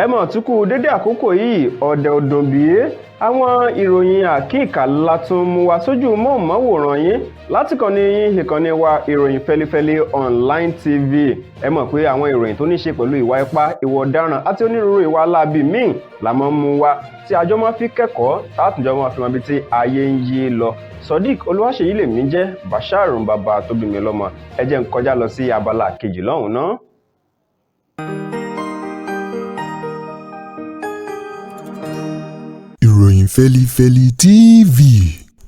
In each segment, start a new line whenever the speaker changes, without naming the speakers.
Ẹ mọ̀ tún kú dédé àkókò yìí, ọ̀dẹ̀ ọ̀dùn bí. Àwọn ìròyìn àkíkà la tún mú wá sójú móhùnmáwòrán yín láti kàn ní ìkànnì wa, Ìròyìn Fẹlifẹli Online TV. Ẹ mọ̀ pé àwọn ìròyìn tó ní ṣe pẹ̀lú ìwà ipá, ìwà ọ̀daràn àti onírúurú ìwà aláàbí míì la máa ń mú wá, tí àjọ máa fi kẹ́kọ̀ọ́, tátùjọ máa fi mọ ibi tí ayé ń yí lọ. Sodiq Olúwaṣèyí lèmi jẹ́, Bashar bàbá tó bí mi lọ́mọ. Ẹ jẹ́ n kọjá lọ sí abala kejì lọ́hùn-ún náà.
Ìròyìn Fẹ́lifẹ́li TV,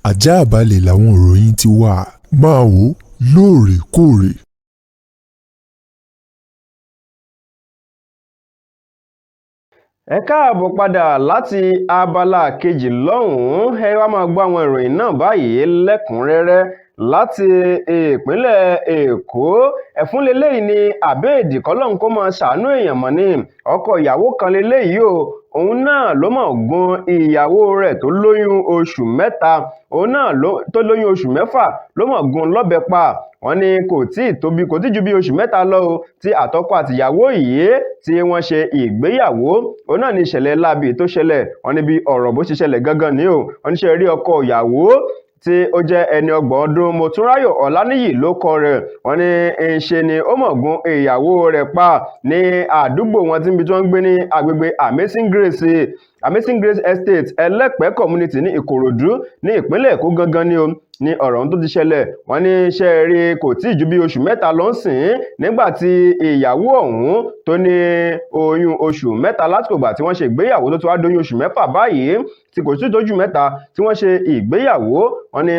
àjààbálẹ̀ làwọn ìròyìn ti wà. Máa wò ó lóòrèkóòrè.
Ẹ káàbọ̀ padà láti abala kejì lọ́hùn-ún. Ẹ wá máa gbọ́ àwọn ìròyìn náà báyìí lẹ́kùnrẹ́rẹ́. Láti ìpínlẹ̀ Èkó, ẹ̀fún leléyìí ni àbẹ́ẹ̀dì, kọ́lọ́hún kó máa ṣàánú èèyàn mọ́ ní. Ọkọ ìyàwó kan leléyìí o, òun náà ló mọ̀ gun ìyàwó rẹ̀ tó lóyún oṣù 3, òun náà tó lóyún oṣù 6 ló mọ̀ gun lọ́bẹ pa. Wọ́n ní kò tí ì tóbi, kò tí ju bí oṣù 3 lọ o, tí àtọkọ àtìyàwó yìí tí wọ́n ṣe ìgbéyàwó. Òun náà ní ìṣẹ̀lẹ̀ láabi tó ṣẹlẹ̀. Wọ́n ní bí ọ̀rọ̀ bó ṣe ṣẹlẹ̀ gangan ni o. Wọ́n ní ṣe rí ọkọ ìyàwó tí ó jẹ́ ẹni 30 ọdún, Motúnráyọ̀ Ọláníyì ló kọ rẹ̀. Wọ́n ní ṣe ni ó mọ̀ gun ìyàwó rẹ̀ pa ní àdúgbò wọn tí níbi tí wọ́n ń gbé ní agbègbè Amazing Grace Estate, Ẹlẹ́pẹ́ Community ní Ìkòròdú ní ìpínlẹ̀ Èkó gangan ni o ní ọ̀rọ̀ ohun tó ti ṣẹlẹ̀. Wọ́n ní ṣe rí, kò tí ì ju bí oṣù 3 lọ ń sìn ín nígbà tí ìyàwó ọ̀hún tó ní oyún oṣù 3 lásìkò ìgbà tí wọ́n ṣe ìgbéyàwó, tó ti wá dóyún oṣù 6 báyìí, tí kò sí tójú mẹ́ta tí wọ́n ṣe ìgbéyàwó. Wọ́n ní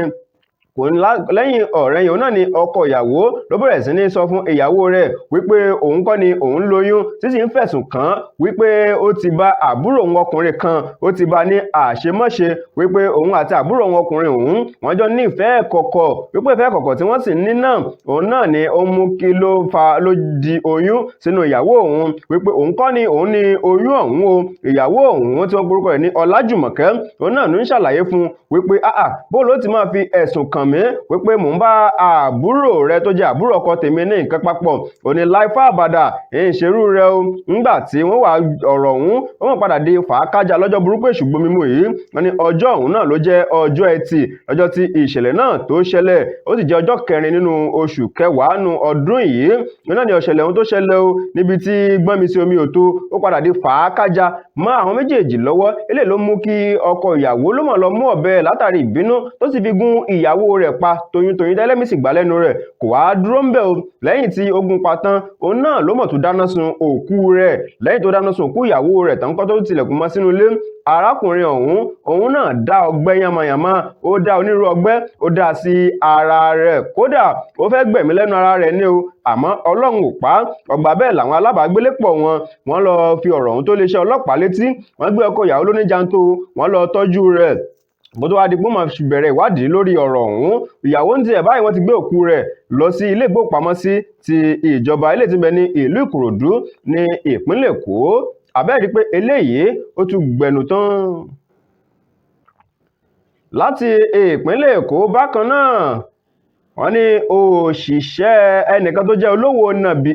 kò ní lẹ́yìn ọ̀rẹ́yìn, òun náà ni ọkọ ìyàwó ló bẹ̀rẹ̀ sí ní sọ fún ìyàwó rẹ̀ wípé òun kọ́ ni òun lóyún, tí sì ń fẹ̀sùn kàn án wípé ó ti bá àbúrò òun ọkùnrin kan, ó ti bá ní àṣemáṣe, wípé òun àti àbúrò òun ọkùnrin òun wọ́n jọ ní ìfẹ́ kọ̀kọ̀, wípé ìfẹ́ kọ̀kọ̀ tí wọ́n sì ní náà, òun náà ni ó mú kí ló fa ló di oyún sínú ìyàwó òun, wípé òun kọ́ ni òun ní oyún ọ̀hún o. Ìyàwó òun tí wọ́n porúkọ rẹ̀ ní Ọlájùmọ̀kẹ́, òun náà ló ń ṣàlàyé fún wípé áà, bó ló ti máa fi ẹ̀sùn kàn mí wípé mò ń bá àbúrò rẹ tó jẹ́ àbúrò ọkọ tèmi ní nǹkan papọ̀? Ò ní láìfà àbàdà ìṣerú rẹ o. Ńgbà tí wọ́n wà ọ̀rọ̀ ọ̀hún, wọ́n mọ̀ padà di fàákájà lọ́jọ́ burúkú èṣù gbomimu yìí. Wọ́n ní ọjọ́ ọ̀hún náà ló jẹ́ ọjọ́ Ẹtì, lọ́jọ́ tí ìṣẹ̀lẹ̀ náà tó ṣẹlẹ̀, ó sì jẹ́ ọjọ́ 4 nínú oṣù kẹwàá nu ọdún yìí náà ni ọ̀ṣẹ̀lẹ̀ ọ̀hún tó ṣẹlẹ̀ o, níbi tí gbọ́nmi sí omi ò tó, ó padà di fàákájà mọ́ àwọn méjèèjì lọ́wọ́. Eléyìí ló mú kí ọkọ ìyàwó ló mọ̀ lọ mú ọ̀bẹ látàrí ìbínú, tó sì fi gún ìyàwó rẹ̀ pa toyúntoyún, tẹ́lẹ̀mí sì gbà lẹ́nu rẹ̀. Kò wá dúró ń bẹ̀ o. Lẹ́yìn tí ó gún pa tán, òun náà ló mọ̀ tó dáná sun òkú rẹ̀. Lẹ́yìn tó dáná sun òkú ìyàwó rẹ̀ tán kọ́ tó tilẹ̀kùn mọ́ sínú ilé, arákùnrin ọ̀hún, òun náà dá ọgbẹ́ yánmayànmá, ó dá onírúurú ọgbẹ́, ó dá sí ara rẹ̀, kódà ó fẹ́ gbẹ̀mí lẹ́nu ara rẹ̀ ní o, àmọ́ Ọlọ́run ò pa á. Ọgbà bẹ́ẹ̀ làwọn alábàágbélépọ̀ wọn, wọ́n lọ fi ọ̀rọ̀ ọ̀hún tó iléeṣẹ́ ọlọ́pàá létí. Wọ́n gbé ọkọ ìyàwó lóníjàntó, wọ́n lọ tọ́jú rẹ̀ bó tó wá di pé wọ́n bẹ̀rẹ̀ ìwádìí lórí ọ̀rọ̀ ọ̀hún. Ìyàwó ń tiẹ̀ báyìí, wọ́n ti gbé òkú rẹ̀ lọ sí ilé ìgbókùpamọ́sí ti ìjọba ilé tí ń bẹ ní ìlú Ìkòròdú ní ìpínlẹ̀ Èkó. Àbẹ́ẹ̀rí pé eléyìí ó tún gbẹnu tán. Láti ìpínlẹ̀ Èkó bákan náà, wọ́n ní òṣìṣẹ́ ẹnìkan tó jẹ́ olówó nàbì,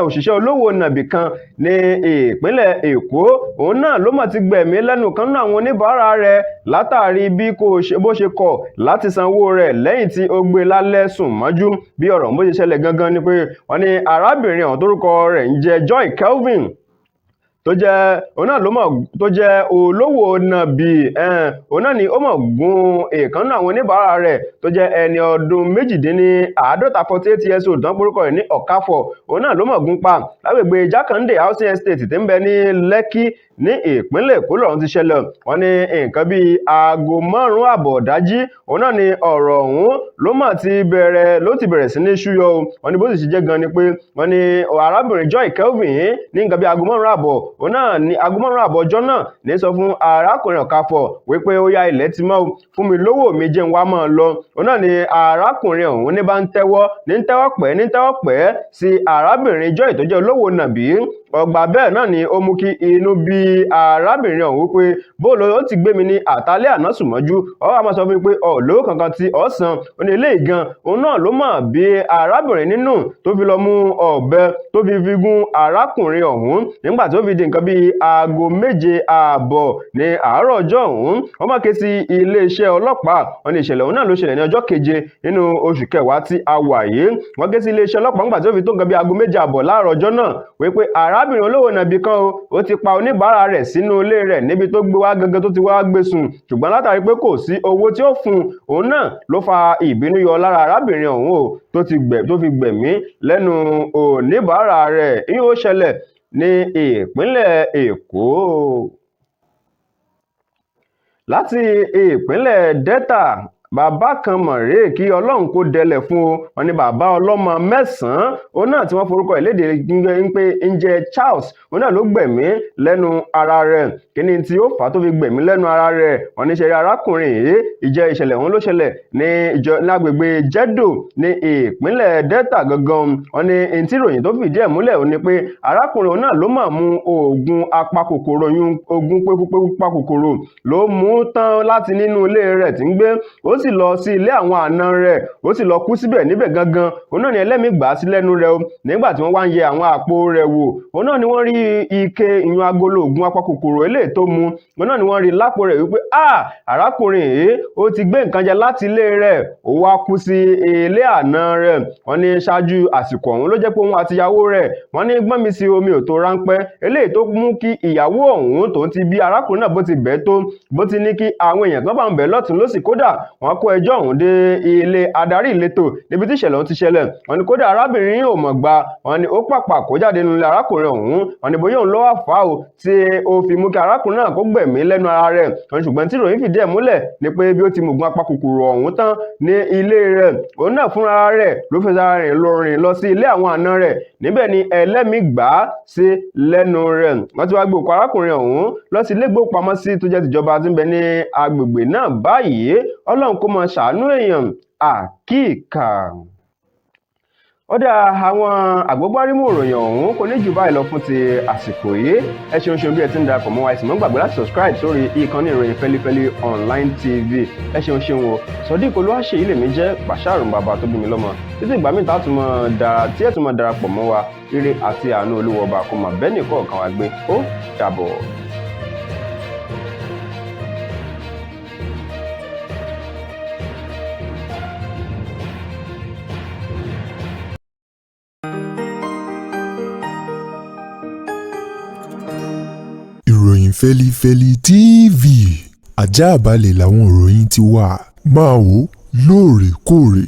òṣìṣẹ́ olówó nàbì kan ní ìpínlẹ̀ Èkó, òun náà ló mọ̀ ti gbẹ̀mí lẹ́nu kan náà àwọn oníbàárà rẹ̀ látàrí bí kò ṣe bó ṣe kọ̀ láti sanwó rẹ̀ lẹ́yìn tí ó gbé lálẹ́ sùn mọ́jú. Bí ọ̀rọ̀ bó ṣe ṣẹlẹ̀ gangan ni pé wọ́n ní arábìnrin ọ̀hún tórúkọ rẹ̀ ń jẹ́ Joy Kelvin, tó jẹ́ òun náà ló mọ̀ tó jẹ́ olówó nàbì, òun náà ni ó mọ̀ gun ìkan náà àwọn oníbàárà rẹ̀ tó jẹ́ ẹni ọdún 48, 48 years old, tán porúkọ rẹ̀ ní Ọ̀káfọ̀, òun náà ló mọ̀ gun pa lágbègbè Jákàndé Housing Estate tí ń bẹ ní Lẹ́kí ní ìpínlẹ̀ Èkó lọ́run ti ṣẹlẹ̀. Wọ́n ní nǹkan bíi aago 5:30 ìdájí, òun náà ni ọ̀rọ̀ ọ̀hún ló mà ti bẹ̀rẹ̀, ló ti bẹ̀rẹ̀ sí ní ṣúyọ o. Wọ́n ní bó sì ṣe jẹ́ gan ni pé wọ́n ní arábìnrin Joy Kelvin ní nǹkan bíi aago 5:30, òun náà ní aago 5:30 ọjọ́ náà ní sọ fún arákùnrin Ọ̀káfọ̀ wípé ó yá, ilẹ̀ ti mọ́ o, fún mi lówó mi, jẹ́ n wá máa lọ. Òun náà ni arákùnrin ọ̀hún ní bá ń tẹ́wọ́, ní ń tẹ́wọ́ pẹ́, ní ń tẹ́wọ́ pẹ́ sí arábìnrin Joy tó jẹ́ olówó nàbí. Ọgbà bẹ́ẹ̀ náà ni ó mú kí inú bí Arábìnrin ọ̀hún pé bóòlù ó ti gbé mi ní àtàlẹ́ àná sùn mọ́jú, ó wá máa sọ fún mi pé ọ̀ lówó kankan tí ọ̀ san. Ó ní eléyìí gan òun náà ló mọ̀ bí arábìnrin nínú tó fi lọ mú ọ̀bẹ tó fi gún arákùnrin ọ̀hún. Nígbà tó fi di nǹkan bíi 7:30 ní àárọ̀ ọjọ́ ọ̀hún, wọ́n máa ké sí iléeṣẹ́ ọlọ́pàá. Wọ́n ní ìṣẹ̀lẹ̀ ọ̀hún náà ló ṣẹlẹ̀ ní ọjọ́ 7 nínú oṣù kẹwàá tí a wà yìí. Wọ́n ké sí iléeṣẹ́ ọlọ́pàá nígbà tó fi tó nǹkan bíi 7:30 láàárọ̀ ọjọ́ náà wípé arábìnrin olówó nàbì kan ó ti pa oníbàárà rẹ̀ sínú ilé rẹ̀ níbi tó gbé wá gangan tó ti wá gbé sùn, ṣùgbọ́n látàrí pé kò sí owó tí ó fún òun náà ló fa ìbínú yọ lára arábìnrin ọ̀hún o tó fi gbẹ̀mí lẹ́nu oníbàárà rẹ̀. Ìyẹn ó ṣẹlẹ̀ ní ìpínlẹ̀ Èkó. Láti ìpínlẹ̀ Delta, bàbá kan mọ̀rẹ́ kí Ọlọ́run kó dẹlẹ̀ fún o. Wọ́n ní bàbá ọlọ́mọ 9 òun náà tí wọ́n forúkọ ìlédè ń pé ń jẹ́ Charles, òun náà ló gbẹ̀mí lẹ́nu ara rẹ̀. Kí ni tí ó fà á tó fi gbẹ̀mí lẹ́nu ara rẹ̀? Wọ́n ní ṣe arákùnrin yìí ìjẹ́ ìṣẹ̀lẹ̀ òun ló ṣẹlẹ̀ ní ìjọ lágbègbè Jeddo ní ìpínlẹ̀ Delta gangan. Wọ́n ní ẹni tí ìròyìn tó fìdí ẹ̀ múlẹ̀ ó ní pé arákùnrin òun náà ló máa mú oògùn apakòkòrò yún oògùn pekúpekú pakòkòrò ló mú tán láti nínú ilé rẹ̀ tí ń gbé, ó sì lọ sí ilé àwọn àna rẹ̀, ó sì lọ kú síbẹ̀ níbẹ̀ gangan. Òun náà ni ẹlẹ́mìí gbà á sí lẹ́nu rẹ̀ o. Nígbà tí wọ́n wá ń yẹ àwọn àpò rẹ̀ wò, òun náà ni wọ́n rí ike ìyún agolo oògùn apakòkòrò eléyìí tó mu, òun náà ni wọ́n rí lápò rẹ̀ wípé arákùnrin yìí ó ti gbé nǹkan jẹ láti ilé rẹ̀, ó wá kú sí ilé àna rẹ̀. Wọ́n ní ṣáájú àsìkò ọ̀hún ló jẹ́ pé òun àti ìyàwó rẹ̀ wọ́n ní gbọ́n mi sí omi ò tó ráńpẹ́ eléyìí tó mú kí ìyàwó ọ̀hún tòun ti bí arákùnrin náà bó ti bẹ́ẹ̀ tó bó ti ní kí àwọn èèyàn kan bá ń bẹ̀ lọ́tùn lósì. Kódà wọ́n kó ẹjọ́ ọ̀hún dé ilé adarí ìletò níbi tí ìṣẹ̀lẹ̀ ọ̀hún ti ṣẹlẹ̀. Wọ́n ní kódà arábìnrin ò mọ̀ gbà, wọ́n ní ó pàpà kó jáde nínú ilé arákùnrin ọ̀hún. Wọ́n ní bóyá òun ló wá fà á o tí ó fi mú kí arákùnrin náà kó gbẹ̀mí lẹ́nu ara rẹ̀. Wọ́n ní ṣùgbọ́n tí ìròyìn fìdí ẹ̀ múlẹ̀ ni pé bí ó ti mùgún apakòkòrò ọ̀hún tán ní ilé rẹ̀, òun náà fúnra rẹ̀ ló fi ara rẹ̀ lọ rìn lọ sí ilé àwọn àna rẹ̀, níbẹ̀ ni ẹlẹ́mìí gbà á sí lẹ́nu rẹ̀. Wọ́n ti wá gbé òkú arákùnrin ọ̀hún lọ sí ilé ìgbókùpamọ́sí tó jẹ́ tìjọba tí ń bẹ ní agbègbè náà báyìí. Ọlọ́run kó máa ṣàánú èèyàn àkíkà. Ó dá àwọn àgbógbárímù ìròyìn ọ̀hún kò ní jù báyìí lọ fún ti àsìkò yìí. Ẹ ṣeun ṣeun bí ẹ ti ń darapọ̀ mọ́ wa, ẹ sì mọ́ gbàgbé láti subscribe sórí ìkànnì ìròyìn Fẹ́lífẹ́lí Online TV. Ẹ ṣeun ṣeun o. Sodiq Olúwaṣeyìí lèmi jẹ́, Bàṣàrùn bàbá tó bí mi lọ́mọ. Títí ìgbà míì tí ẹ tún mọ̀ darapọ̀ mọ́ wa, ire àti àánú Olúwa ọba kó máa bẹ́ẹ̀ nìkọ̀ọ̀kan wa gbé. Ó dàbọ̀.
Ìròyìn Fẹ́lífẹ́lí TV àjààbálẹ̀ làwọn ìròyìn ti wà. Máa wò lóòrèkóòrè.